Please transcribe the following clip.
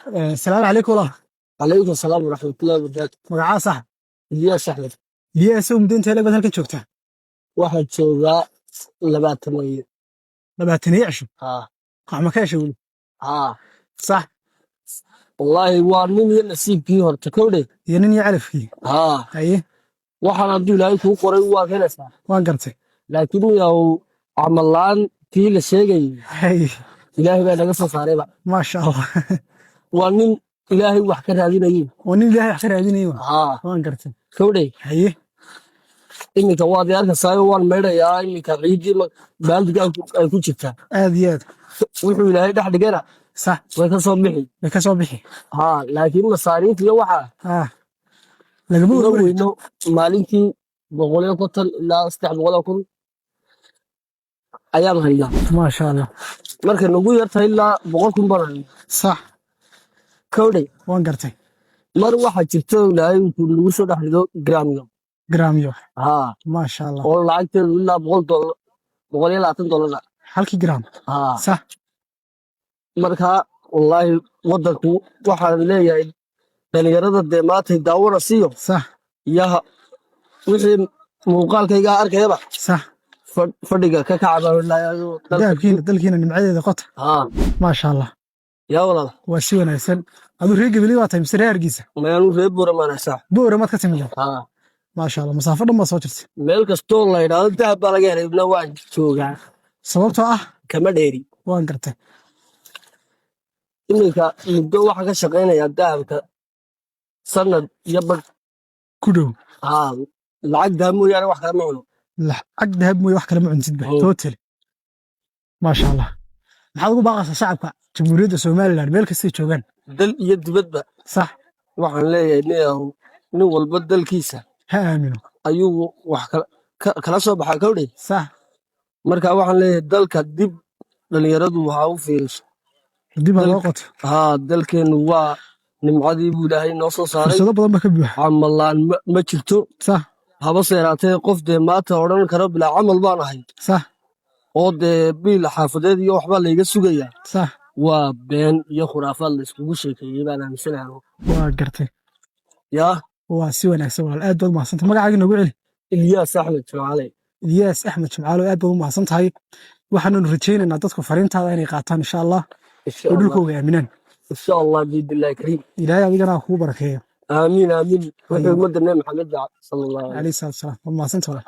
Asalaamu calaykum walaal. Calaykum asalaam waraxmatullahi wabarakaatu. Magacaa sax? Ilyaas Axmed. Ilyaas, muddo intee leeg baad halkan joogtaa? Waxaan joogaa 20. 20 cisho? Haa. Wax ma ka heshay weli? Haa. Sax. Wallaahi waa nin iyo nasiibkii horta, kowdhe. Iyo nin iyo calafkii. Haa. Haye. Waxaan hadduu Ilaahay kuu qoray waad helaysaa. Waan gartay. Laakiin yow camal la'aan tii la sheegayay, Haye. Ilaahay baa naga soo saarayba. Maasha Allah. Waa nin Ilaahay wax ka raadinayay. Oo nin Ilaahay wax ka raadinayo. Haa. Waan gartay. Kowdhe. Haye. Iminka waad i arkaysaa, waan maydhayaa iminka, ciiddii baaldiga ay ku jirtaa. Aad iyo aad. Wuxuu Ilaahay dhex dhigana way ka soo bixi. Way ka soo bixi. Haa, laakiin masaariifta iyo waxaa lagama uma warwareegto. Weyno maalintii 150 ilaa 300,000 ayaan hayaa. Maasha Allah. Markay nagu yartahay ilaa 100,000 baan hayaa. Kowdhe. Waan gartay. Mar waxaa jirta Ilaahay uu nagu soo dhex rido gramyo. Gramyo. Haa. Maasha Allah. Oo lacagteedu ilaa $100, $120. Halkii gram? Haa. Marka wallaahi wadanku waxaan leeyahay dhalinyarada dee maantay daawana siiyo iyaha wixii muuqaalkayga arkayaba fadhiga ka kaca baan leeyahay. Dahabkiina, dalkiina nimcadeeda qota. Haa. Maasha Allah. Yaa walaal. Waa si wanaagsan. Aduu reer Gebeli waa tahay mise reer Hargeysa? Mayaanu reer Buuramaanaysaa. Boora maad ka timid? Haa. Maasha Allah, masaafo dhan baa soo jirtay. Meel kastoo la yidhaahdo dahab baa laga helay na waan joogaa. Sababtoo ah? Kama dheeri. Waan gartay. Iminka muddo waxaan ka shaqaynayaa dahabka sanad iyo badh ku dhow. Haa, lacag dahab mooyaane wax kale ma cuno. Lacag dahab mooye wax kale ma cuntid ba? Mm. Total, maasha Allah. Maxaad ugu baaqaysaa shacabka Jamhuuriyadda Somaliland meel kastay joogaan? Dal iyo dibadba, waxaan leeyahay nin walba dalkiisa ha aamino. Ayuu wax kala soo baxaa, kawdhe. Marka waxaan leeyahay dalka dib dhalinyaradu waxaa u fiiriso. Dib ha loo qoto. Haa, dalkeennu waa nimcadii buu Ilaahay noo soo saaray. Fursado badan ba ka buuxa. Camal la'aan ma jirto. Haba seeraatee qof dee maanta odhan karo bilaa camal baan ahay oo dee biil xaafadeed iyo waxbaa layga sugayaa, waa been iyo khuraafaad la iskugu sheekeeyey baan aaminsanahay anigu. Waa gartay. Yaa. Waa si wanaagsan walaal, aad baad umahadsantay. Magacaaga noogu celi. Ilyaas Axmed Jimcaale. Ilyaas Axmed Jimcaalo, aad baad u mahadsan tahay. Waxaananu rajaynaynaa dadku fariintaada inay qaataan insha Allah, Insha oo Allah. dhulkooga aaminaan. Insha Allah, biidnillahi kariim. Ilaahay adigana ha kugu barakeeyo. Aamiin, aamiin. Wuxuu ummadda Nebi Maxamed sala allahu calayhi salaatu wasalaam. Waad mahadsanta walaal.